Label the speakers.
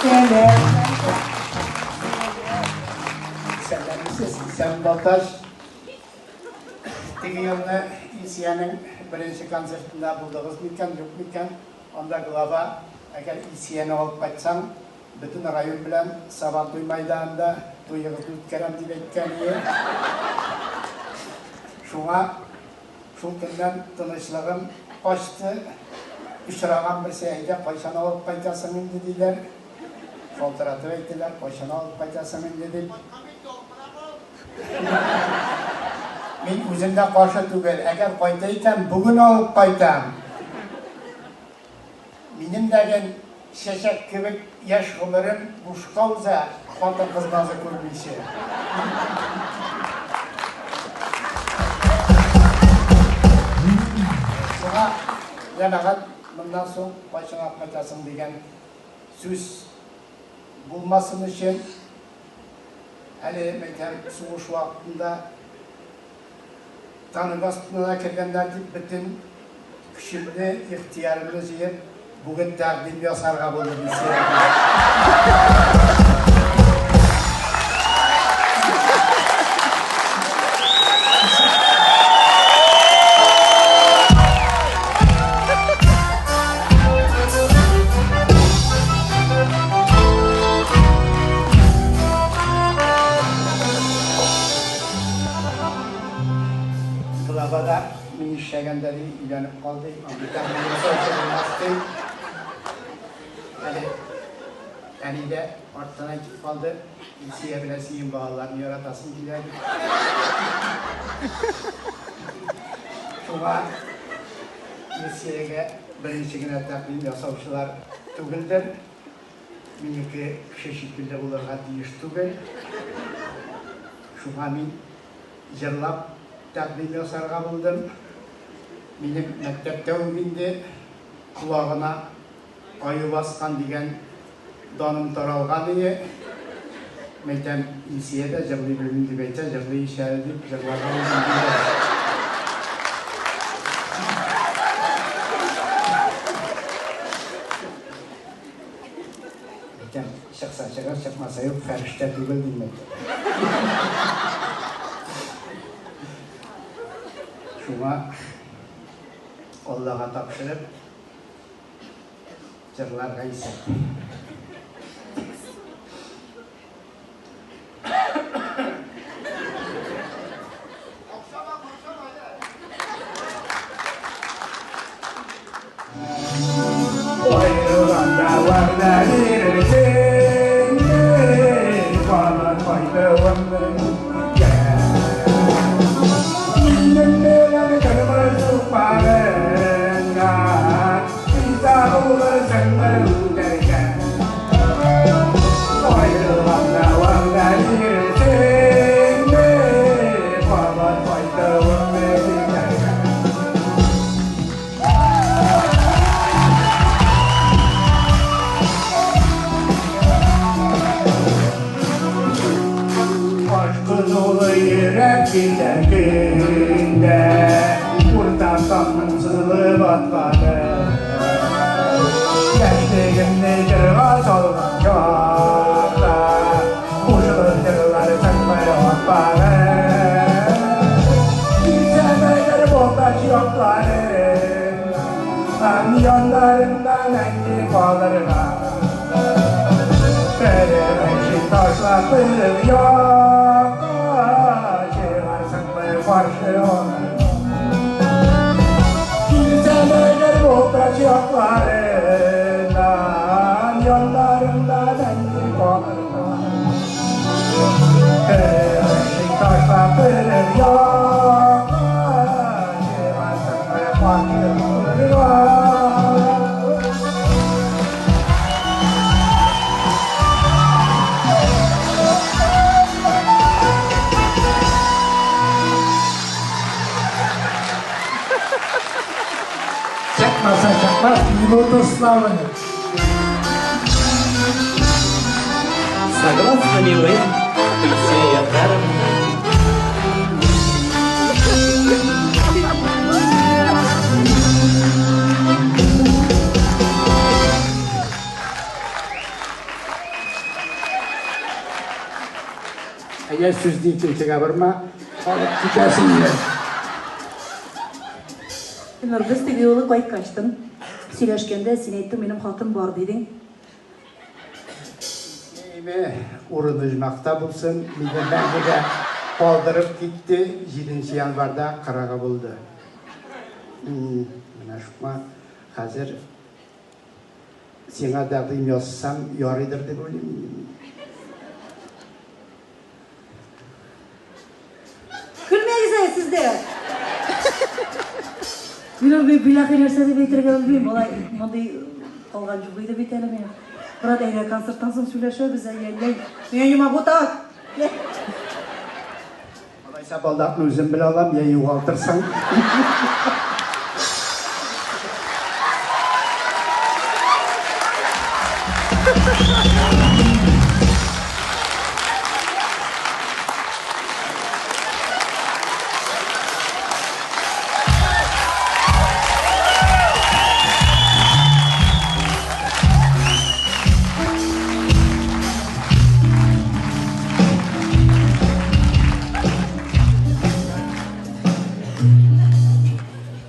Speaker 1: Чәчкәләр.
Speaker 2: Исәнмесез, исән Балтач. Теге елны Илсиянең беренче концертында булдыгыз микән, юк микән? Анда глава, әгәр Илсияне алып кайтсаң, бөтен район белән Сабантуй майданында туегызны үткәрәм дип әйткән иде. Шуңа шул көннән тынычлыгым качты. Очраган берсе, әйдә, кайчан алып кайтасың инде, диләр. Шалтыратып әйттеләр, кайчан алып кайтасың инде, дип. Мин үзем дә каршы түгел. Әгәр кайта икән, бүген алып кайтам. Минем дә ген чәчәк кебек яшь гомерем бушка уза, хатын-кыз назы күрмичә. Шуңа, җәмәгать, моннан соң кайчан алып кайтасың дигән сүз булмасын өчен, әле, мәйтәм, сугыш вакытында Танып астына да кергәннәр дип бөтен көчемне, ихтыярымны җыеп, бүген тәкъдим ясарга булдым Илсөягә. Глава да мин эшләгәндә ди, өйләнеп калды, андый тәкъдим ясаучы булмас ди. Әле әни дә арттан әйтеп калды, Илсөя белән синең балаларны яратасым килә дип. Шуңа Илсөягә беренче генә тәкъдим ясаучылар түгелдер. Минеке кеше шикелле булырга тиеш түгел. Шуңа мин җырлап тәкъдим ясарга булдым. Минем мәктәптә үк инде колагына аю баскан дигән даным таралган ие. Мәйтәм, Илсөя дә җырлый белмим дип әйтә, җырлый ич әле дип җырларга булдым, диде. Әйтәм, чыкса чыгар, чыкмаса юк, фәрештә түгел дим әйтәм. Шуңа Аллага тапшырып, җырларга исәп. Аерылганда вәгъдә бирерсең, кабат кайтуыңны көткән. Минем белән тормыш сукмагыңа риза булырсыңмы үтәргә? Аерылганда вәгъдә бирерсеңме, кабат кайтуыңны көтәргә? Aşkı dolu yürek biter günde, Урта таңның сызылып атканы. Яшьлегемне җырга салган чакта, Кушылып җырларсыңмы аппагым? Килсәм әгәр Балтач якларыннан, Яннарыңда мәңге калырга. Берәмәче ташлап бер якка, Чыгарсыңмы каршы алырга? Килсәм әгәр Балтач якларыннан, Яннарыңда мәңге калырга. Берәмәче ташлап бер якка, Чыгарсыңмы каршы алырга? Чыкмаса чыкмас, минута славы.
Speaker 3: Согласны ли вы, Ильсея Даровна?
Speaker 2: Әйә, сүзне икенчегә борма, алып китәсең инде.
Speaker 1: Илнур, без теге юлы кайткачтын сөйләшкәндә син әйттең, минем хатын бар дидең.
Speaker 2: Әйме, урыны оҗмахта булсын, мине мәңгегә калдырып китте, җиденче январьда кырыгы булды. Менә шуңа хәзер сиңа тәкъдим ясасам ярыйдыр дип уйлыйм.
Speaker 1: Көлмәгез әле сез дә. Мин ул билләхи нәрсә дип әйтергә белмим. Алай мондый калган юк иде бит әле минем. Брат, әйдә концерттан соң сөйләшәбез, әй-әй-әй. Я не могу так.
Speaker 2: Алайса балдакны үзем белә алам, я югалтырсың.